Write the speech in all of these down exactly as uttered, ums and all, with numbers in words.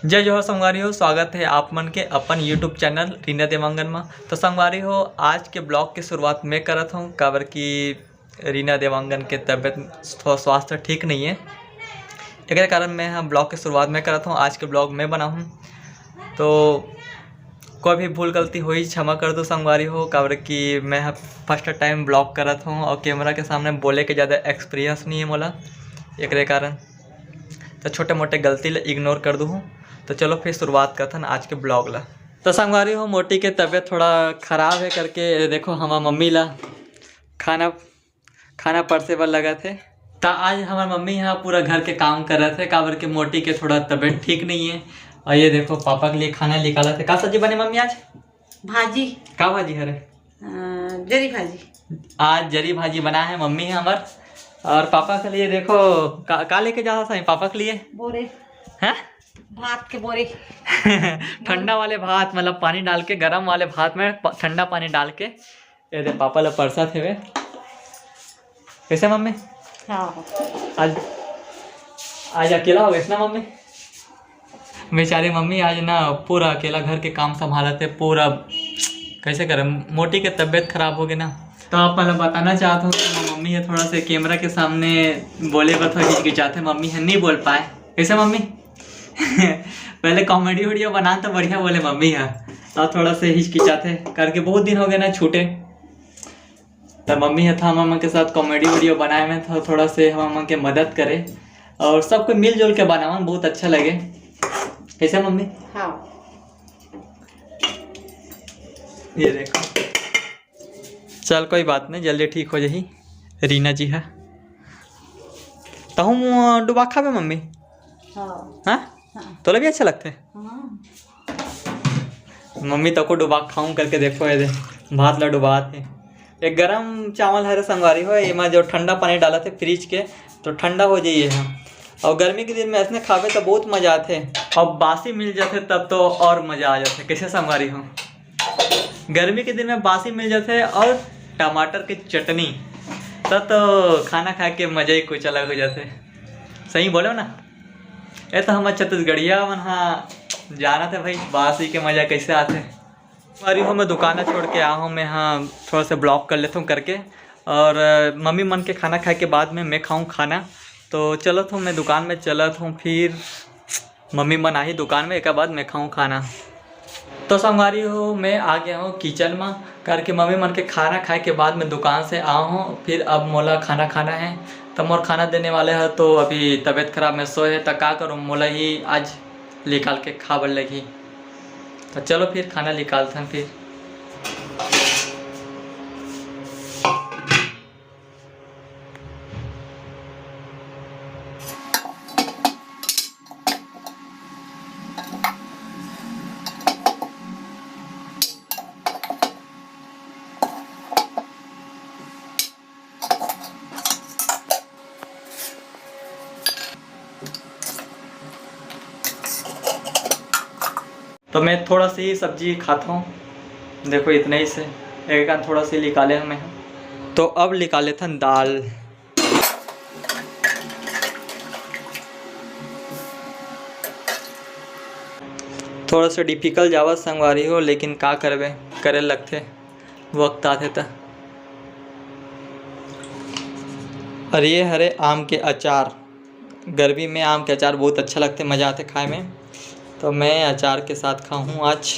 जय जोहार संगवारी हो, स्वागत है आप मन के अपन YouTube चैनल रीना देवांगन में। तो संगवारी हो, आज के ब्लॉग के शुरुआत मैं करत हूँ, काबर कि रीना देवांगन के तबीयत, स्व-, स्वास्थ्य ठीक नहीं है, एकरे कारण मैं ह ब्लॉग के शुरुआत मैं करत हूँ। आज के ब्लॉग मैं बनाहूँ, तो कोई भी भूल गलती होई, क्षमा कर दो संगवारी हो, काबर कि मैं ह फर्स्ट टाइम ब्लॉग करत हूँ और कैमरा के सामने बोले के ज़्यादा एक्सपीरियंस नहीं है मोला, एकरे कारण तो छोटे मोटे गलती ला इग्नोर कर दूँ। तो चलो फिर शुरुआत करथन आज के ब्लॉग ला। तो संगवारी हो, मोटी के तबीयत थोड़ा ख़राब है करके, ये देखो, हमार मम्मी ला खाना, खाना परसे बर लगत हे। त आज हमार मम्मी ह पूरा घर के काम करत हे, काबर के मोटी के थोड़ा तबीयत ठीक नहीं है। और ये देखो, पापा के लिए खाना निकालत हे। का सब्जी बने मम्मी आज? भाजी। का भाजी हरे? अ, जरी भाजी। आज जरी भाजी बना है मम्मी ह हमर। और पापा के लिए देखो, का, का लेके जा रहा है पापा के लिए? बोरे। हैं? भात के बोरे। ठंडा वाले भात, मतलब पानी डाल के, गरम वाले भात में प-, ठंडा पानी डाल के। ये दे, पापा ला परसत हेवे। कैसे मम्मी? हाँ। आज, आज अकेला हो गए ना मम्मी? बेचारी मम्मी आज ना पूरा अकेला घर के काम संभालत हे, पूरा कैसे करे, मोटी के तबीयत खराब हो गई ना। तो आप पहले बताना चाहत हूँ कि मम्मी है थोड़ा से कैमरा के सामने बोले बर थोड़ा हिचकिचात हे, मम्मी है नहीं बोल पाए। कैसे मम्मी? पहले कॉमेडी वीडियो बना तो बढ़िया बोले मम्मी है, अब थोड़ा से हिचकिचात हे करके, बहुत दिन हो गए ना छूटे। तो मम्मी है था मामा के साथ कॉमेडी वीडियो बनाए में थो-, थोड़ा से हम मामा के मदद करे और सबको मिलजुल के बनावन बहुत अच्छा लगे। कैसे मम्मी? हाँ। ये देखो, चल कोई बात नहीं, जल्दी ठीक हो जाही रीना जी हा। तहूँ डुबा खाबे मम्मी? हाँ। हाँ? हाँ। तोला भी अच्छा लगथे? हाँ। मम्मी तको डुबा खाऊं करके देखो, ये दे, भात ला डुबात हे। एक गरम चावल हरे संगवारी हो, एमा जो ठंडा पानी डालत हे फ्रिज के, तो ठंडा हो जाइए हे। और गर्मी के दिन में ऐसने खाबे तो बहुत मजा आथे। और बासी मिल जाथे तब तो और मजा आ जाथे। कैसे संगवारी हो? गर्मी के दिन में बासी मिल जाथे और टमाटर के चटनी, तब तो खाना खाए के मजा ही कुछ अलग हो जाथे। सही बोलो ना? ये तो हमर छत्तीसगढ़िया मन हा जानत हे भाई, बासी के मजा कैसे आथे। अरे हो, मैं दुकान छोड़ के आ हूँ, मैं हाँ थोड़ा सा ब्लॉग कर लेता हूँ करके, और अ, मम्मी मन के खाना खाए के बाद में मैं खाऊँ खाना। तो चलत हूँ, मैं दुकान में चलत हूँ, फिर मम्मी मन आही दुकान में, एक बाद मैं खाऊँ खाना। तो संगवारी हो, मैं आ गया हूँ किचन में करके, मम्मी मन के खाना खाए के बाद मैं दुकान से आ हूँ, फिर अब मोला खाना खाना है। तो मोर खाना देने वाले है तो अभी तबीयत खराब में सोए है, तो का करूँ, मोला ही आज निकाल के खाबर लगही। तो चलो फिर खाना निकालथन फिर। तो मैं थोड़ा सी ही सब्जी खाता हूँ, देखो इतना ही से, एक थोड़ा सी निकाले हमें। तो अब निकाले थन दाल। थोड़ा सा डिफिकल्ट जावत संगवारी हो, लेकिन का करबे, करे लगथे, वक्त आथे त। और ये हरे आम के अचार, गर्मी में आम के अचार बहुत अच्छा लगथे, मज़ा आथे खाए में। तो मैं अचार के साथ खाऊँ आज।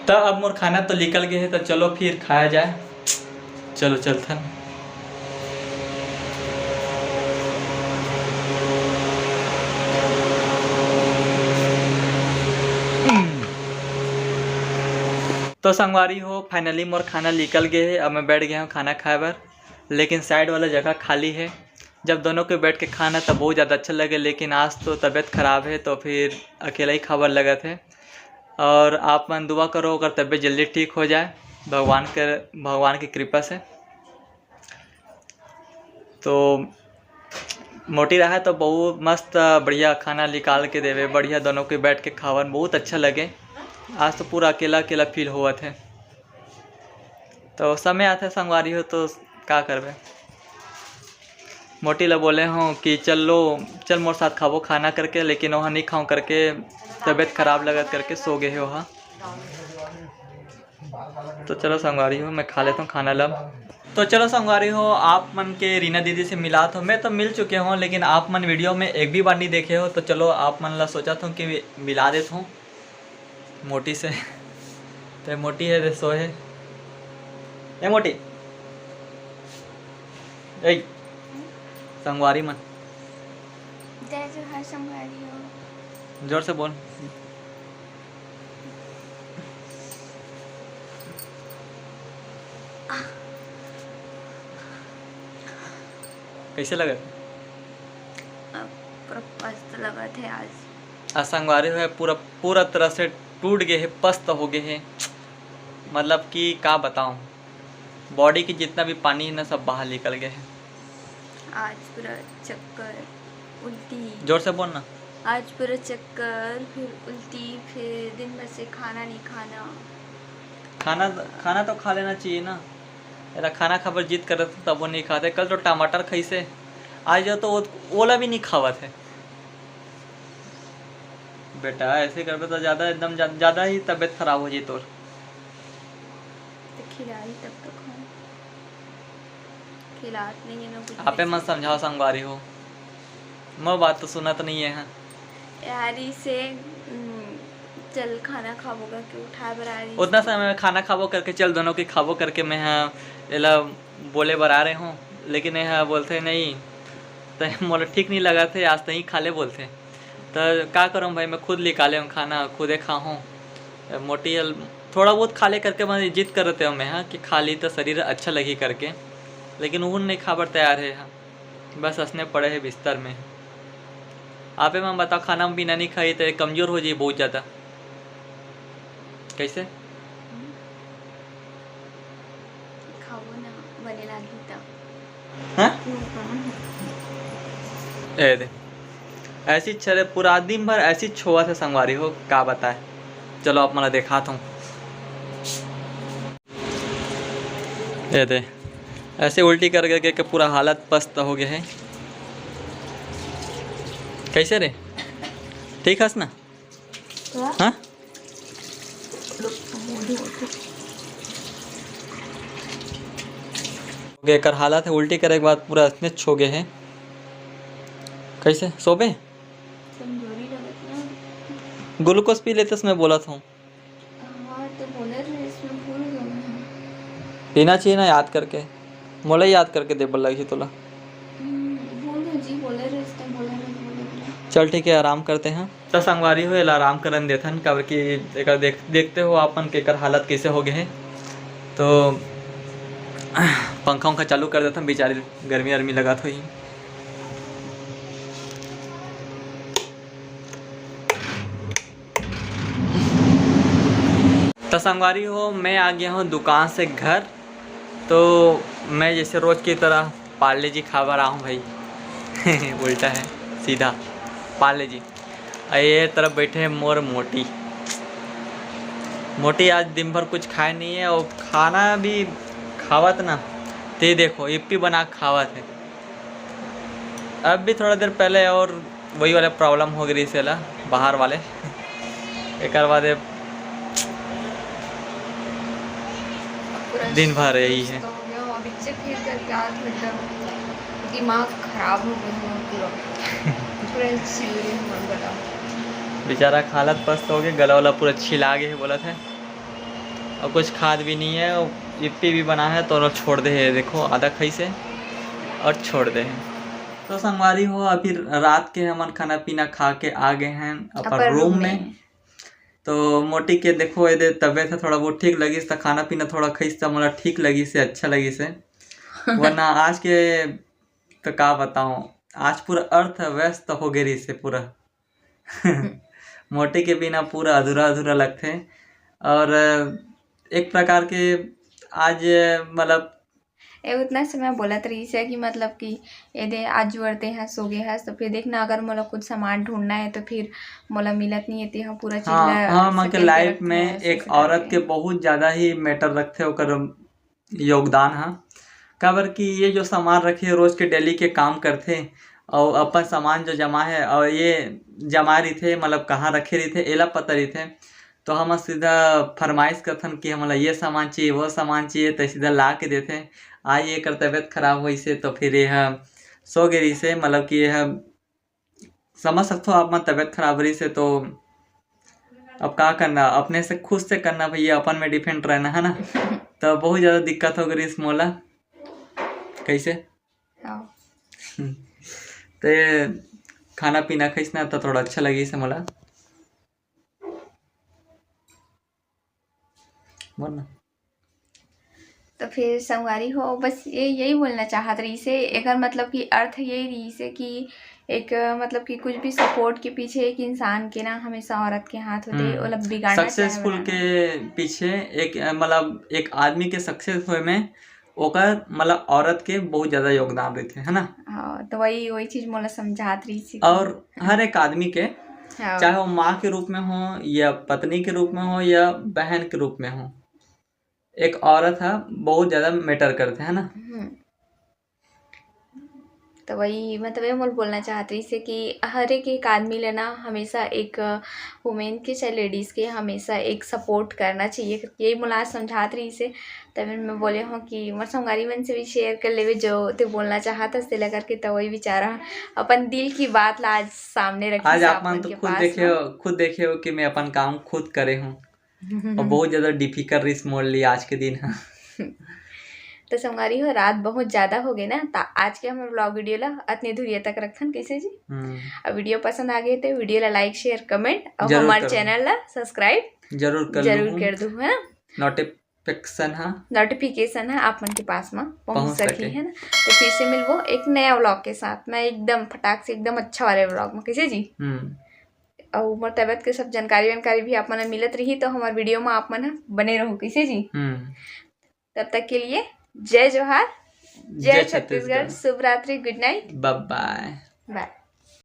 त अब मोर खाना तो निकल गए है, तो चलो फिर खाया जाए। चलो चलथन। तो संगवारी हो, फाइनली मोर खाना निकल गए है। अब मैं बैठ गया हूँ खाना खाए बर, लेकिन साइड वाला जगह खाली है। जब दोनों के बैठ के खाना तब बहुत ज़्यादा अच्छा लगे, लेकिन आज तो तबीयत ख़राब है तो फिर अकेला ही खाबर लगत है। और आप मन दुआ करो अगर तबीयत जल्दी ठीक हो जाए भगवान के, भगवान की कृपा से। तो मोटी रहे तो बहुत मस्त बढ़िया खाना निकाल के देवे, बढ़िया दोनों के बैठ के खावन बहुत अच्छा लगे। आज तो पूरा अकेला अकेला फील होवत है। तो समय आथे संगवारी हो, तो का करबे। मोटी ला बोले हों कि चल लो, चल मोर साथ खाबो खाना करके, लेकिन ओहा नहीं खाऊं करके, तबीयत खराब लगत करके सो गे हे ओहा। तो चलो संगवारी हो, मैं खा लेता हूँ खाना ला। तो चलो संगवारी हो, आप मन के रीना दीदी से मिलात हों। मैं तो मिल चुके हों, लेकिन आप मन वीडियो में एक भी बार नहीं देखे हो, तो चलो आप मन ला सोचत हों कि मिला देत हों मोटी से। तो मोटी हे, दे सोए हे। ए मोटी, ए संगवारी मन। जय जोहार संगवारी हो। जोर से बोल। कैसे लगत? अब पूरा पस्त लगत हे आज। आज संगवारी हो, पूरा, पूरा तरह से टूट गे हे, पस्त हो गे हे। मतलब कि का बताऊं, बॉडी के जितना भी पानी हे ना, सब बाहर निकल गे हे। आज पूरा चक्कर, उल्टी। जोर से बोल ना। आज पूरा चक्कर, फिर उल्टी, फिर दिन भर से खाना नहीं खाना। खाना, खाना तो खा लेना चाहिए ना। एला खाना खाबर जिद करत, तब वो नहीं खाते। कल तो टमाटर खाइसे, आज जो तो वो, ओला भी नहीं खावत हे। बेटा, ऐसे करबे तो ज्यादा, एकदम ज्या-, ज्यादा ही तबीयत खराब हो जाई तोर। तो खिलाई तब तो खाऊं। खिलात नहीं है ना कुछ आपे भी मन चीज। समझाओ संगवारी हो, मोर बात तो सुनत नहीं है। हाँ। यार, इसे, हम्म, चल खाना खाबो करके उठाए बर आ रही उतना थी। समय में खाना खाबो करके, चल दोनों के खाबो करके मैं, हाँ, एला बोले बर आ रहे हूँ, लेकिन ये, हाँ, बोलते नहीं, तो मोला ठीक नहीं लगा थे, आज तहीं खा ले बोलते। तो का करूँ भाई, मैं खुद निकाले हूँ खाना, खुदे खाहूँ। मोटी अल-, थोड़ा बहुत खा ले करके मैं जिद करते हूँ मैं, हाँ, कि खा ली तो शरीर अच्छा लगी करके, लेकिन वो नहीं खाबर तैयार है, हाँ। बस असने पड़े हे बिस्तर में। आपे मन बताओ, खाना पीना नहीं खाई तो कमजोर हो जाई बहुत ज्यादा। कैसे? खाबो ना, बने लागही त। हाँ? ए दे, ऐसी छरे पूरा दिन भर ऐसी छोआ से संगवारी हो, का बताए। चलो, आप मला देखात हूँ। ए दे, ऐसे उल्टी कर करके के पूरा हालत पस्त हो गए है। कैसे रे, ठीक हस ना? हाँ? एकर हालत है, उल्टी करे के बाद पूरा असने छो गए है। कैसे सोबे? कमजोरी लगत ना। ग्लूकोज पी लेते, मैं बोलत हूँ। हाँ, तो बोले रहे, इसमें भूल गए हैं। पीना चाहिए ना याद करके, मोला याद करके दे बर लगही तोला। हम्म, भूल गए जी, बोले रहे, इसने बोला नहीं, बोले रहे। चल ठीक है, आराम करते हैं। तो संगवारी हो, एला आराम करन देथन, काबर कि एकर देख, देखते हो आपन के एकर हालत कैसे हो गए है। तो पंखा उंखा चालू कर देथन, बेचारी गर्मी अर्मी लगत होही। तो संगवारी हो, मैं आ गया हूँ दुकान से घर। तो मैं जैसे रोज की तरह पार्ले जी खाबर आया हूँ भाई। उल्टा है सीधा, पार्ले जी। और ये तरफ बैठे हैं मोर मोटी। मोटी आज दिन भर कुछ खाए नहीं है और खाना भी खावत ना, ते देखो इप्पी बना खावत है। अब भी थोड़ा देर पहले और वही वाला प्रॉब्लम हो गई से ला, बाहर वाले। एकर बाद ये पूरा दिन भर यही है। सुस्त हो गया हूँ। अभी से फिर करके आज एकदम दिमाग खराब हो गया हमारा पूरा। पूरा छिल गया हमारा गला। बेचारा के हालत पस्त हो गई, गला वाला पूरा छिला गया है बोलत है। और कुछ खाद भी नहीं है, और इप्पी भी बना है तो छोड़ दे है, देखो आधा खाई से और छोड़ दे है। तो संगवारी हो, अभी रात के हमन खाना पीना खा के आ गए हैं अपन अपन रूम रूम में। में। तो मोटी के देखो, एदे तबीयत है थोड़ा बहुत ठीक लगिस, त खाना पीना थोड़ा खाइस त मोला ठीक लगिस है, अच्छा लगिस है। वरना आज के तो का बताऊं, आज पूरा अर्थ व्यस्त हो गए रहिस है पूरा। मोटी के बिना पूरा अधूरा अधूरा लगथे। और एक प्रकार के आज, मतलब, ए उतना समय बोलत रहिस है कि मतलब कि एदे आज जुअर ते हा सो गे हस, तो फिर देखना, अगर मोला कुछ सामान ढूंढना है तो फिर मोला मिलत नहीं है, ते हा पूरा चीज हाँ, ला हाँ, हमन के सकेल के लाइफ रखथे, में ऐसे एक ऐसे औरत करके। के बहुत ज्यादा ही मैटर रखथे, ओकर योगदान ह। काबर कि ये जो सामान रखे हे, रोज के डेली के काम करथे, अउ अपन सामान जो जमा हे, अउ ये जमा रहिथे, मतलब कहाँ रखे रहिथे, एला पता रहिथे। तो हम सीधा फरमाइश करथन कि हमला ये सामान चाहिए, वो सामान चाहिए, तो सीधा ला के देथे। आज एकर तबीयत खराब होइस हे, तो फिर ये ह सो गे रहिस हे, मतलब कि ये ह समझ सकथो आप मन, तबीयत खराब रहिस हे तो अब का करना, अपने से खुद से करना भैया, अपन में डिपेंड रहना है ना। तो बहुत ज़्यादा दिक्कत हो गई रहिस मोला। कैसे? हाँ। तो ये खाना पीना खाइस ना तो थोड़ा अच्छा लगिस हे मोला। बोल ना। तो फिर संगवारी हो, बस ये यही बोलना चाहत रहिस हे। एकर मतलब कि अर्थ यही रहिस हे कि एक, मतलब कि कुछ भी सपोर्ट के पीछे एक इंसान के ना हमेशा औरत के हाथ होथे, हम्म। ओला बिगाड़ना चाहे सक्सेसफुल वाला ना। के पीछे एक, मतलब एक आदमी के सक्सेस होए में ओकर, मतलब औरत के बहुत ज़्यादा योगदान रहते है ना। हाँ, तो वही वही चीज मोला समझात रहिस हे कि और हर एक आदमी के, हाँ। चाहे वो माँ के रूप में हो या पत्नी के रूप में हो या बहन के रूप में हो, एक औरत है बहुत ज़्यादा मैटर करते है ना। हम्म। तो वही, मतलब ये मोला बोलना चाहत रहिस हे कि हर एक एक आदमी ले ना हमेशा एक वुमेन के चाहे लेडीज के हमेशा एक सपोर्ट करना चाहिए, यही मोला आज समझात रहिस हे। तब मैं बोले हूँ कि मोर संगवारी मन से भी शेयर कर लेवे जो ते बोलना चाहत हस, तेला करके तो वही बेचारा अपन दिल की बात ला आज सामने रखिस आज हे आप मन अपन तो के खुद पास देखे में। हो, खुद देखे हो कि मैं अपन काम खुद करे हूँ और बहुत ज़्यादा डिफिकल्ट रहिस मोर लिए आज के दिन है। तो संगवारी हो, रात बहुत ज्यादा हो गई ना, तो आज के हमर व्लॉग वीडियो ला अतने धुरिया तक रखथन, कैसे जी? हम्म, अब वीडियो पसंद आ गए तो वीडियो ला लाइक, शेयर, कमेंट और जरूर हमारे करो। चैनल ला सब्सक्राइब जरूर कर जरूर लूँ। कर दू, है ना? नोटिफिकेशन हाँ। नोटिफिकेशन है आप मन के पास में पहुंच पहुंच सके, सके। है ना? तो फिर से मिलबो एक नया व्लॉग के साथ में, एकदम फटाक से, एकदम अच्छा वाले व्लॉग में, कैसे जी? हम्म, और मोर तबीयत के सब जानकारी वानकारी भी आप मन ला मिलत रही, तो हमारे वीडियो में आप मन ह बने रहो, कैसे जी? हम्म। तब तक के लिए जय जोहार, जय जय छत्तीसगढ़, छत्तीसगढ़। शुभ रात्रि, गुड नाइट, बाय बाय। बाय।